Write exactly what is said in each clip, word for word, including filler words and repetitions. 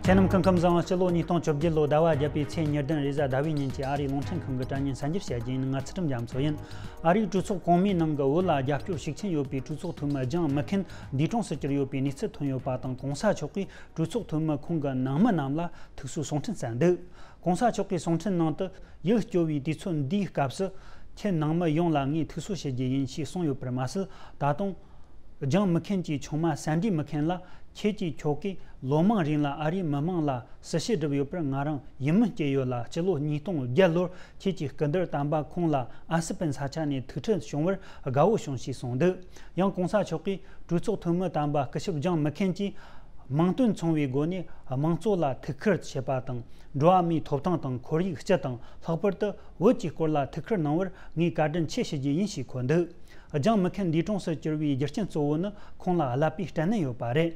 ཁྱེད་རྣམས་སྐུ་ཁམས་བཟང་། སྤྱི་ལོ་ཉིས་སྟོང་བཅོ་བརྒྱད་ལོའི་ཟླ་བ་བརྒྱད་པའི་ཚེས་ཉེར་བདུན་རེས་གཟའ་ཟླ་བའི་ཉིན་གྱི་ཨ་རིའི་རླུང་འཕྲིན་ཁང་གི་དྲ་བརྙན་གསར་འགྱུར་བཤད་རྒྱུ་ཡིན། ང་ཚུལ་ཁྲིམས་རྒྱ་མཚོ་ཡིན། ཨ་རིའི་གྲོས་ཚོགས་གོང་མའི་ནང་གི་བོད་ལ་རྒྱབ་སྐྱོར་ཤུགས་ཆེན་ཡོད་པའི་གྲོས་ཚོགས་འཐུས་མི་ལྗང་མུ་ཁེན་འདས་གྲོངས་སུ་གྱུར་ཡོད་པའི་གནས་ཚུལ་ཐོན་ཡོད་པ་དང་། གོང་ས་མཆོག་གིས་གྲོས་ཚོགས་འཐུས་མི་ཁོང་གི་ནང་མི་རྣམས་ལ་ཐུགས་གསོའི་གསུང་འཕྲིན་བསྩལ་འདུག་གོང་ས་མཆོག་གིས་གསུང་འཕྲིན་ནང་དུ། ཡིད་སྐྱོ་བའི་དུས་ཚོད་འདིའི་སྐབས་སུ། ཁྱེད་ནང་མི་ཡོངས་ལ་ངས་ཐུགས་གསོ་ཞུ་རྒྱུ་ཡིན་ཞེས་གསུངས་ཡོད་པར་མ་ཟད། ད་དུང་། ལྗང་མུ་ཁེན་གྱི་ཆུང་མ་སན་ཌི་མུ་ཁེན་ལ། ཁྱེད་ཀྱིས་ཁྱོ་གས་ལོ་མང་རིང་ལ་ཨ་རིའི་མི་མང་ལ་སྲི་ཞུ་བསྒྲུབས་ཡོད་པར་ང་རང་ཡིད་སྨོན་སྐྱེས་ཡོད་ལ། སྤྱི་ལོ་ཉིས་སྟོང་བརྒྱད་ལོར་ཁྱེད་ཀྱི་སྐུ་ཟླར་དམ་པ་ཁོང་ལ་ཨ་སི་པན་ས་ཆ་ནས་ཐུག་འཕྲད་བྱུང་བར་དགའ་བོ་བྱུང་ཞེས་གསུངས་འདུག་ཡང་གོང་ས་མཆོག་གིས་གྲོས་ཚོགས་འཐུས་མི་དམ་པ་སྐུ་ཞབས་ལྗང་མུ་ཁེན་གྱིས། མིང་དོན་མཚུངས་པའི་སྒོ་ནས་དམངས་གཙོ་ལ་ཐུགས་ཁུར་བྱེད་པ་དང་། འགྲོ་བ་མིའི་ཐོབ་ཐང་དང་ཁོར་ཡུག་སྤྱི་དང་། ལྷག་པར་དུ་བོད་ཀྱི་སྐོར་ལ་ཐུགས་ཁུར་གནང་བར་ངས་བཀའ་དྲིན་ཆེ་ཞུ་རྒྱུ་ཡིན་ཞེས་འཁོད་འདུག་ལྗང་མུ་ཁེན་འདས་གྲོངས་སུ་གྱུར་བའི་རྒྱུ་རྐྱེན་གཙོ་བོ་ནི་ཁོང་ལ་ཀླད་པའི་སྐྲན་ནད་ཡོད་པ་རེད།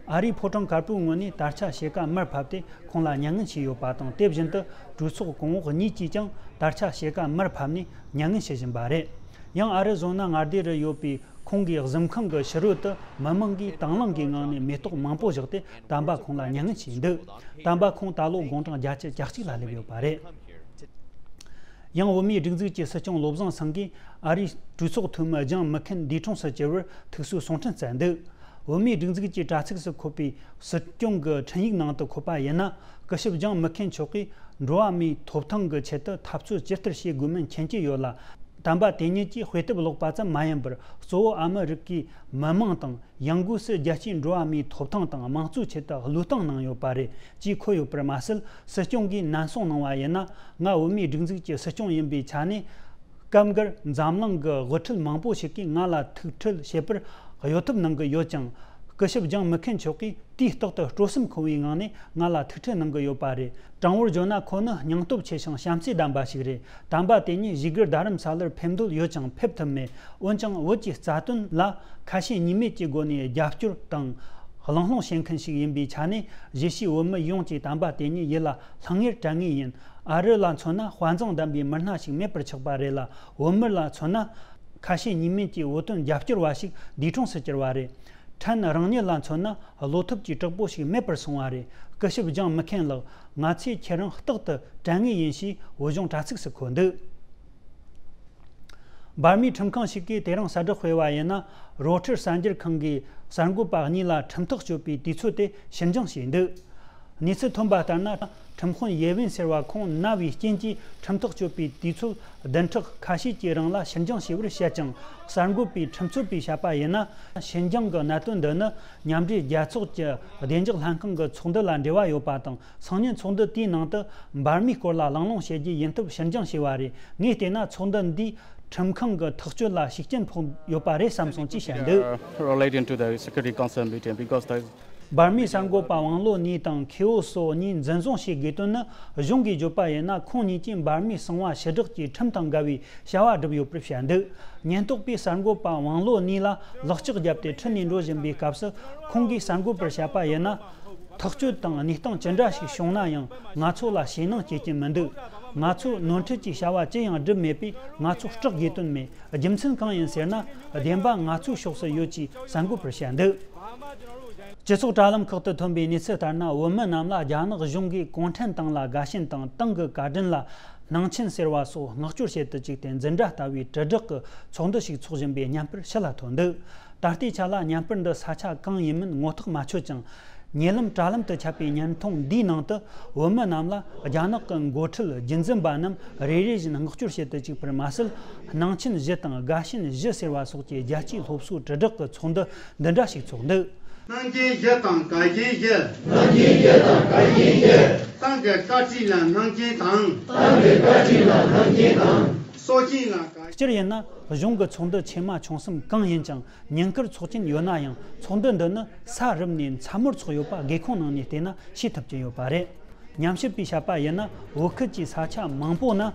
ཨ་རིའི་ཕོ་བྲང་དཀར་པོའི་ངོས་ནས་དར་ཆ་ཕྱེད་ཀ་མར་ཕབ་སྟེ་ཁོང་ལ་མྱ་ངན་བྱས་ཡོད་པ་དང་། དེ་བཞིན་དུ་གྲོས་ཚོགས་གོང་འོག་གཉིས་ཀྱིས་ཀྱང་དར་ཆ་ཕྱེད་ཀ་མར་ཕབ་ནས་མྱ་ངན་བྱེད་བཞིན་པ་རེད། ཡང་ཨ་རི་ཟོ་ན་མངའ་སྡེ་རུ་ཡོད་པའི་ཁོང་གི་གཟིམ་ཁང་གི་ཕྱི་རོལ་དུ་མི་མང་གིས་དང་བླངས་ཀྱི་ངང་ནས་མེ་ཏོག་མང་པོ་བཞག་སྟེ་དམ་པ་ཁོང་ལ་མྱ་ངན་བྱས་འདུག་དམ་པ་ཁོང་ད་ལོ་དགུང་གྲངས་བརྒྱད་ཅུ་གྱ་གཅིག་ལ་སླེབས་ཡོད་པ་རེད། ཡང་བོད་མིའི་སྒྲིག་འཛུགས་ཀྱི་སྲིད་སྐྱོང་བློ་བཟང་སེང་གེས་ཨ་རིའི་གྲོས་ཚོགས་འཐུས་མི་ལྗང་མུ་ཁེན་འདས་གྲོངས་སུ་གྱུར་བར་ཐུགས་གསོའི་གསུང་འཕྲིན་བསྩལ་འདུག་བོད་མིའི་སྒྲིག་འཛུགས་ཀྱི་དྲ་ཚིགས་སུ་འཁོད་པའི་སྲིད་སྐྱོང་གི་འཕྲིན་ཡིག་ནང་དུ་འཁོད་པ་ཡིན་ན། སྐུ་ཞབས་ལྗང་མུ་ཁེན་མཆོག་གིས་འགྲོ་བ་མིའི་ཐོབ་ཐང་གི་ཆེད་དུ་འཐབ་རྩོད་ཇི་ལྟར་བྱེད་དགོས་མིན་མཁྱེན་གྱི་ཡོད་ལ། དམ་པ་དེ་ཉིད་ཀྱིས་དཔེ་དེབ་ཀློག་པ་ཙམ་མ་ཡིན་པར། གཙོ་བོ་ཨ་མི་རི་ཀའི་མི་མང་དང་། ཡང་སྒོས་སུ་རྒྱལ་སྤྱིའི་འགྲོ་བ་མིའི་ཐོབ་ཐང་དང་དམངས་གཙོའི་ཆེད་དུ་བློས་བཏང་གནང་ཡོད་པ་རེད་ཅེས་འཁོད་ཡོད་པར་མ་ཟད། སྲིད་སྐྱོང་གིས་ནན་གསུང་གནང་བ་ཡིན་ན། ང་བོད་མིའི་སྒྲིག་འཛུགས་ཀྱི་སྲིད་སྐྱོང་ཡིན་པའི་ཆ་ནས། སྐབས་འགར་འཛམ་གླིང་གི་དབུ་ཁྲིད་མང་པོ་ཞིག་གིས་ང་ལ་ཐུག་འཕྲད་བྱེད་པར་གཡོ་ཐབས་གནང་གི་ཡོད་ཀྱང་། སྐུ་ཞབས་ལྗང་མུ་ཁེན་མཆོག་གིས་དུས་རྟག་ཏུ་སྤྲོ་སེམས་འཁོལ་བའི་ངང་ནས་ང་ལ་ཐུག་འཕྲད་གནང་གི་ཡོད་པ་རེད། དྲང་པོར་བརྗོད་ན། ཁོ་ནི་སྙིང་སྟོབས་ཆེ་ཞིང་བྱམས་བརྩེ་ལྡན་པ་ཞིག་རེད། དམ་པ་དེ་ཉིད་བཞུགས་སྒར་རྡ་རམ་ས་ལར་ཕེབས་འདོད་ཡོད་ཀྱང་ཕེབས་ཐུབ་མེད། འོན་ཀྱང་བོད་ཀྱི་རྩ་དོན་ལ་ཁ་ཞེ་གཉིས་མེད་ཀྱི་སྒོ་ནས་རྒྱབ་སྐྱོར་དང་གླེང་སློང་བྱེད་མཁན་ཞིག་ཡིན་པའི་ཆ་ནས། གཞིས་བྱེས་བོད་མི་ཡོངས་ཀྱིས་དམ་པ་དེ་ཉིད་ཡིད་ལ་ལྷང་ངེར་དྲན་ངེས་ཡིན། ཨ་རི་ལ་མཚོན་ན། དཔའ་མཛངས་ལྡན་པའི་མི་སྣ་ཞིག་མེད་པར་ཆགས་པ་རེད་ལ། བོད་མི་ལ་མཚོན་ན། ཁ་ཞེ་གཉིས་མེད་ཀྱི་བོད་དོན་རྒྱབ་སྐྱོར་བ་ཞིག་འདས་གྲོངས་སུ་གྱུར་བ་རེད། ཕྲན་རང་ཉིད་ལ་མཚོན་ན། བློ་ཐུབ་ཀྱི་དྲག་པོ་ཞིག་མེད་པར་སོང་བ་རེད། སྐུ་ཞབས་ལྗང་མུ་ཁེན་ལགས། ང་ཚོས་ཁྱེད་རང་རྟག་ཏུ་དྲན་ངེས་ཡིན་ཞེས་བོད་གཞུང་དྲ་ཚིགས་སུ་འཁོད་འདུག་འབར་མའི་ཁྲིམས་ཁང་ཞིག་གིས་དེ་རིང་གསལ་བསྒྲགས་སྤེལ་བ་ཡིན་ན། རོ་ཁྲིར་གསར་འགྱུར་ཁང་གིས་གསར་འགོད་པ་གཉིས་ལ་ཁྲིམས་ཐག་གཅོད་པའི་དུས་ཚོད་དེ་ཕྱིར་འགྱངས་བྱས་འདུག་གནས་ཚུལ་ཐོན་པ་ལྟར་ན། ཁྲིམས་དཔོན་ཡེ་ཝིན་ཟེར་བ་ཁོང་ན་བའི་རྐྱེན་གྱིས་ཁྲིམས་ཐག་གཅོད་པའི་དུས་ཚོད་བདུན་ཕྲག་ཁ་ཤས་ཀྱི་རིང་ལ་ཕྱིར་འགྱངས་བྱས་པར་བཤད་ཀྱང་། གསར་འགོད་པའི་ཁྲིམས་རྩོད་པས་བཤད་པ་ཡིན་ན། ཕྱིར་འགྱངས་ཀྱི་གནད་དོན་འདི་ནི་མཉམ་འབྲེལ་རྒྱལ་ཚོགས་ཀྱི་བདེ་འཇགས་ལྷན་ཁང་གི་ཚོགས་འདུ་ལ་འབྲེལ་བ་ཡོད་པ་དང་། སང་ཉིན་ཚོགས་འདུ་དེའི་ནང་དུ་འབར་མའི་སྐོར་ལ་གླེང་སློང་བྱེད་རྒྱུ་ཡིན་སྟབས་ཕྱིར་འགྱངས་བྱས་པ་རེད། ངས་བལྟས་ན། ཚོགས་འདུ་འདིས་ཁྲིམས་ཁང་གི་ཐག་གཅོད་ལ་ཤུགས་རྐྱེན་ཕོག་ཡོད་པ་རེད་བསམ་སོང་ཅེས་བཤད་འདུག Relating to the Security Council meeting, because the འབར་མའི་གསར་འགོད་པ་ཝང་ལོ་ནི་དང་ཁེ་ཨོ་སོ་གཉིས་འཛིན་བཟུང་བྱེད་དགོས་དོན་ནི། གཞུང་གིས་བརྗོད་པ་ཡིན་ན། ཁོང་གཉིས་ཀྱིས་འབར་མའི་གསང་བ་ཕྱི་བསྒྲགས་ཀྱི་ཁྲིམས་དང་འགལ་བའི་བྱ་བ་བསྒྲུབས་ཡོད་པར་བཤད་འདུག་ཉེན་རྟོག་པས་གསར་འགོད་པ་ཝང་ལོ་ནི་ལ་ལག་ལྕགས་བརྒྱབ་སྟེ་ཁྲིད་ནས་འགྲོ་བཞིན་པའི་སྐབས་སུ། ཁོང་གིས་གསར་འགོད་པར་བཤད་པ་ཡིན་ན། ཐག་གཅོད་དང་གནས་སྟངས་ཅི་འདྲ་ཞིག་བྱུང་ན་ཡང་། ང་ཚོ་ལ་ཞེད་སྣང་སྐྱེ་རྒྱུ་མི་འདུག་ང་ཚོས་ནོར་འཁྲུལ་གྱི་བྱ་བ་ཅི་ཡང་བསྒྲུབས་མེད་པས། ང་ཚོ་སྐྲག་དགོས་དོན་མེད། རྒྱུ་མཚན་གང་ཡིན་ཟེར་ན། བདེན་པ་ང་ཚོའི་ཕྱོགས་སུ་ཡོད་ཅེས་གསར་འགོད་པར་བཤད་འདུག་སྤྱི་ཚོགས་དྲ་ལམ་ཁག་ཏུ་ཐོན་པའི་གནས་ཚུལ་ལྟར་ན། བོད་མི་རྣམས་ལ་རྒྱ་ནག་གཞུང་གིས་གུང་ཁྲན་ཏང་ལ་དགའ་ཞེན་དང་། ཏང་གི་བཀའ་དྲིན་ལ་སྣང་ཆེན་ཟེར་བ་སོགས་བསྔགས་བརྗོད་བྱེད་དུ་བཅུག་སྟེ། འཛིན་གྲྭ་ལྟ་བུའི་དྲིལ་བསྒྲགས་ཀྱི་ཚོགས་འདུ་ཞིག་འཚོགས་བཞིན་པའི་བརྙན་པར་ཕྱི་ལ་ཐོན་འདུག་ད་ལྟའི་ཆ་ལ་བརྙན་པར་འདི་ས་ཆ་གང་ཡིན་མིན་ངོ་ཐག་མ་ཆོད་ཅིང་། ཉེ་ལམ་དྲ་ལམ་དུ་ཁྱབ་པའི་བརྙན་ཐུང་འདིའི་ནང་དུ། བོད་མི་རྣམས་ལ་རྒྱ་ནག་གི་འགོ་ཁྲིད་རྒྱུན་འཛིན་པ་རྣམས་རེ་རེ་བཞིན་བསྔགས་བརྗོད་བྱེད་དུ་བཅུག་པར་མ་ཟད། སྣང་ཆེན་བཞི་དང་དགའ་ཞེན་བཞི་ཟེར་བ་སོགས་ཀྱི་རྒྱལ་སྤྱིའི་སློབ་གསོའི་དྲིལ་བསྒྲགས་ཀྱི་ཚོགས་འདུ་འདི་འདྲ་ཞིག་འཚོགས་འདུག་སྣང་ཆེན་བཞི་དང་དགའ་ཞེན་བཞི། སྣང་ཆེན་བཞི་དང་དགའ་ཞེན་བཞི། ཏང་གི་བཀའ་དྲིན་ལ་སྣང་ཆེན་དང་། ཏང་གི་བཀའ་དྲིན་ལ་སྣང་ཆེན་དང་། སྲོག་ཤིང་ལ་དགའ། སྤྱིར་ཡིན་ན། གཞུང་གི་ཚོགས་འདུ་ཆེ་མ་ཆུང་གསུམ་གང་ཡིན་ཀྱང་། ཉིན་དཀར་ཚོགས་ཀྱིན་ཡོད་ན་ཡང་། ཚོགས་འདུ་འདི་ནི་ས་རུབ་ནས་མཚན་མོར་ཚོགས་ཡོད་པ་སྒེའུ་ཁུང་ནང་ནས་བལྟས་ན་ཤེས་ཐུབ་ཀྱི་ཡོད་པ་རེད། ཉམས་ཞིབ་པས་བཤད་པ་ཡིན་ན། བོད་ཁུལ་གྱི་ས་ཆ་མང་པོ་ན།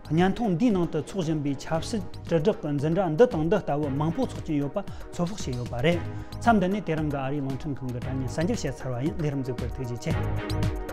བརྙན་ཐུང་འདིའི་ནང་དུ་འཚོགས་བཞིན་པའི་ཆབ་སྲིད་དྲིལ་བསྒྲགས་ཀྱི་འཛིན་གྲྭ་འདི་དང་འདི་ལྟ་བུ་མང་པོ་ཚོགས་ཀྱིན་ཡོད་པ་ཚོད་དཔག་བྱས་ཡོད་པ་རེད། མཚམས་འདི་ནས་དེ་རིང་གི་ཨ་རིའི་རླུང་འཕྲིན་ཁང་གི་དྲ་བརྙན་གསར་འགྱུར་བཤད་ཚར་བ་ཡིན། ལས་རིམ་གཟིགས་པར་ཐུགས་རྗེ་ཆེ།